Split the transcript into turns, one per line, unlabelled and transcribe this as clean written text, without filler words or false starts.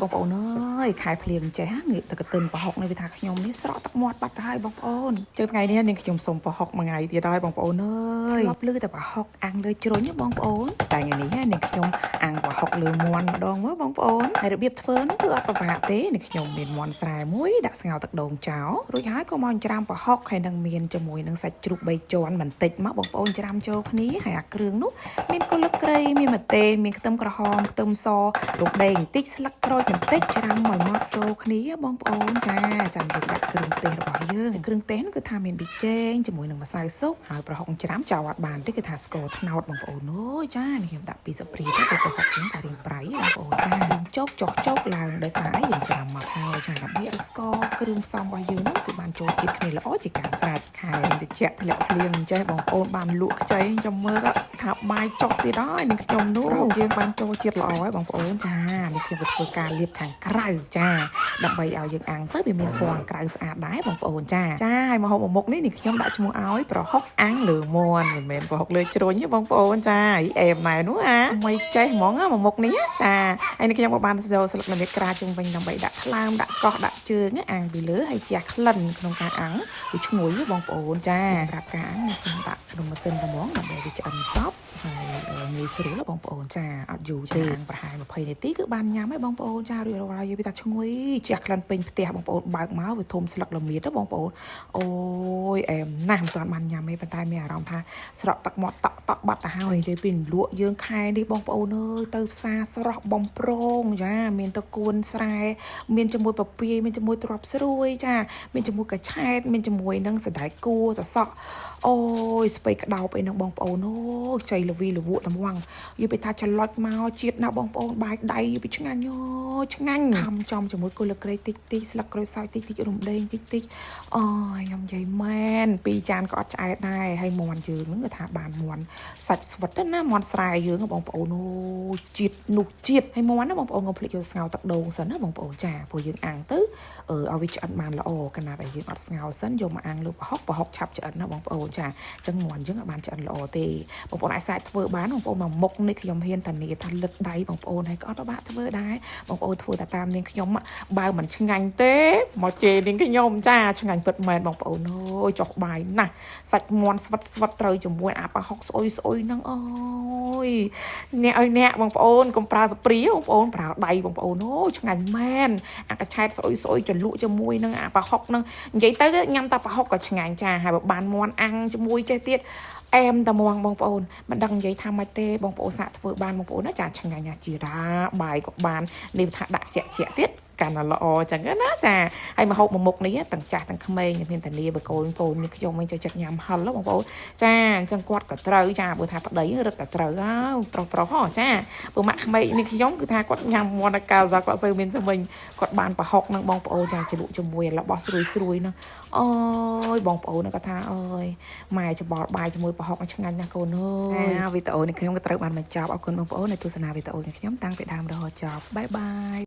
បងប្អូនអើយខែភ្លៀងចេះងាកទៅកតិនប្រហុកនេះវាថាខ្ញុំនេះស្រក់ទឹកមាត់បាត់ទៅហើយបងប្អូនជើថ្ងៃនេះនាងខ្ញុំសុំប្រហុកមួយថ្ងៃទៀតហើយបងប្អូនអើយធ្លាប់លឺតែប្រហុកអាំងលើជ្រុញណាបងប្អូនតែថ្ងៃនេះនាងខ្ញុំអាំងប្រហុកលើមាន់ម្ដងមើលបងប្អូនហើយរបៀបធ្វើនោះគឺអត់ពិបាកទេនាងខ្ញុំមានមាន់ស្រែមួយដាក់ស្ងោរទឹកដូងចោលរួចហើយក៏មកច្រាមប្រហុកហើយនឹងមានជាមួយនឹងសាច់ជ្រូកបីជាន់បន្តិចមកបងប្អូនច្រាមចូលគ្នាហើយអាគ្រឿងនោះ មានគល់ក្រៃមានម្ទេសមានខ្ទឹមក្រហមខ្ទឹមសរំដេងបន្តិចស្លឹកក្រូចបន្តិចច្រាំឲ្យម៉ត់ចូលគ្នាបងប្អូនចាចាំយើងដាក់គ្រឿងទេសរបស់យើងគ្រឿងទេសនោះគឺថាមានប៊ីចេងជាមួយនឹងម្សៅស៊ុបហើយប្រហុកច្រាមចោលអត់បានទេគឺថាស្ករត្នោតបងប្អូនអូយចានេះខ្ញុំដាក់ពីស្ព្រាទៅព្រោះប្រហុកយើងក៏រៀងប្រៃបងប្អូនចាយើងចោកចោកចោកឡើងដោយសារអីយើងច្រាមមកហើយចាដើម្បីឲ្យស្ករគ្រឿងផ្សំរបស់យើងនោះគឺបានចូលជាតិគ្នាល្អជាការស្រេចខែតិចធ្លាក់ភ្លៀងអញ្ចេះបងប្អូនបានលក់ខ្ចីចាំមើលថាបាយចុកទៀតហើយនឹងខ្ញុំនោះយើងបានចូលជាតិល្អហើយបងប្អូនចានេះខ្ញុំក៏ធ្វើការលាបខាងក្រៅចាដើម្បីឲ្យយើងអាំងទៅវាមានពណ៌ក្រៅស្អាតដែរបងប្អូនចាចាហើយមកហូបមួយមុខនេះនេះខ្ញុំដាក់ឈ្មោះឲ្យប្រហុកអាំងលើមាន់មិនមែនប្រហុកលើជ្រុញទេបងប្អូនចាអីអែមណែនោះអាមិនចេះហ្មងមួយមុខនេះចាហើយនេះខ្ញុំក៏បានយកស្លឹកល្មៀតក្រាជុំវិញដើម្បីដាក់ថ្លើមដាក់កោះដាក់ជើងអាំងពីលើហើយជះក្លិនក្នុងការអាំងវាឈ្ងុយបងប្អូនចាសម្រាប់ការអាំងនេះខ្ញុំដាក់ក្នុងម៉ាស៊ីនហ្មងដើម្បីវាឆ្អិនសព្វហើយងាយស្រួលបងប្អូនចាអត់យូរទេប្រហែល20នាទីគឺបានញ៉ាំហើយបងប្អូនចារួចរាល់ហើយវាថាឈ្ងុយជះក្លិនពេញផ្ទះបងប្អូនបើកមកវាធំស្លឹកល្មៀតបងប្អូនអូយអែមណាស់មិនទាន់បានញ៉ាំទេប៉ុន្តែមានអារម្មណ៍ថាស្រក់ទឹកមាត់តក់តក់បាត់ទៅហើយនិយាយពីលក់យើងខែនេះបងប្អូនអើយទៅផ្សារស្រស់បំប្រងចាមានតកួនស្រែមានជាមួយពពាយមានជាមួយទ្រាប់ស្រួយចាមានជាមួយកញ្ឆែតមានជាមួយនឹងសណ្តែកគួសសក់អូយស្ពៃក្តោបអីហ្នឹងបងប្អូនអូយចៃលវីលវក់ត្មងយល់ពីថាច្រឡុចមកជាតិណាស់បងប្អូនបាយដៃយល់ពីឆ្ងាញ់អូយឆ្ងាញ់ខំចំជាមួយគល់ក្រេតិចតិចស្លឹកក្រូចសើចតិចតិចរំដេងតិចតិចអូយខ្ញុំនិយាយមែនពីរចានក៏អត់ឆ្អែតដែរហើយមាន់យើងហ្នឹងគឺថាបានមាន់សាច់ស្វិតណាមាន់ស្រែយើងបងប្អូនអូយជាតិនោះជាតិហើយមាន់ណាបងប្អូនកុំភ្លេចយកស្ងោរទឹកដូងសិនណាបងប្អូនចាព្រោះយើងអាំងទៅអឺឲ្យវាឆ្អិនបានល្អកណាត់ឲ្យយើងអត់ស្ងោរសិនយកមកអាំងលើប្រហុកប្រហុកឆាប់ឆ្អិនណាបងប្អូនចាអញ្ចឹងមាន់យើងអត់បានឆ្អិនល្អទេបងប្អូនអាចសាកធ្វើបានបងប្អូនមកមុខនេះខ្ញុំហ៊ានធានាថាលិតដៃបងប្អូនហើយក៏អត់បាក់ធ្វើដែរបងប្អូនធ្វើតែតាមនាងខ្ញុំបើមិនឆ្ងាញ់ទេមកជេរនាងខ្ញុំចាឆ្ងាញ់ពិតមែនបងប្អូនអើយចុះបាយណាស់សាច់មាន់ស្វិតស្វិតត្រូវជាមួយអាប្រហុកស្អុយស្អុយហ្នឹងអូយអ្នកឲ្យអ្នកបងប្អូនកុំប្រើសព្រាបងប្អូនប្រើដៃបងប្អូនអូយឆ្ងាញ់មែនអាកឆែតស្អុយស្អុយចលក់ជាមួយនឹងអាប្រហុកហ្នឹងនិយាយទៅញ៉ាំតែប្រហុកក៏ឆ្ងាញ់ចាហើយបើបានមាន់អាំងជាមួយចេះទៀតអែមតាមងបងប្អូនមិនដឹងនិយាយថាម៉េចទេបងប្អូនសាកធ្វើបានបងប្អូនណាចាឆ្ងាញ់ណាស់ជីរ៉ាបាយក៏បាននេះថាដាក់ជាក់ជាក់ទៀតកាន់តែល្អចឹងណាចាហើយមកហូបមួយមុខនេះទាំងចាស់ទាំងក្មេងមានតានីបើកូនកូននេះខ្ញុំវិញចូលចិត្តញ៉ាំហិលបងប្អូនចាអញ្ចឹងគាត់ក៏ត្រូវចាបើថាប្តីរឹតតែត្រូវហើយប្រុសប្រុសហ៎ចាបើម៉ាក់ក្មេងនេះខ្ញុំគឺថាគាត់ញ៉ាំមាន់កាលគាត់សូវមានទៅវិញគាត់បានប្រហុកនឹងបងប្អូនចាជ្រលក់ជាមួយរបស់ស្រួយស្រួយហ្នឹងអូយបងប្អូនគាត់ថាអើយម៉ែច្បល់បាយជាមួយប្រហុកឆ្ងាញ់ណាស់កូនអើយវីដេអូនេះខ្ញុំក៏ត្រូវបានបញ្ចប់អរគុណបងប្អូនដែលទស្សនាវីដេអូនេះខ្ញុំតាំងពីដើមរហូតចប់bye bye.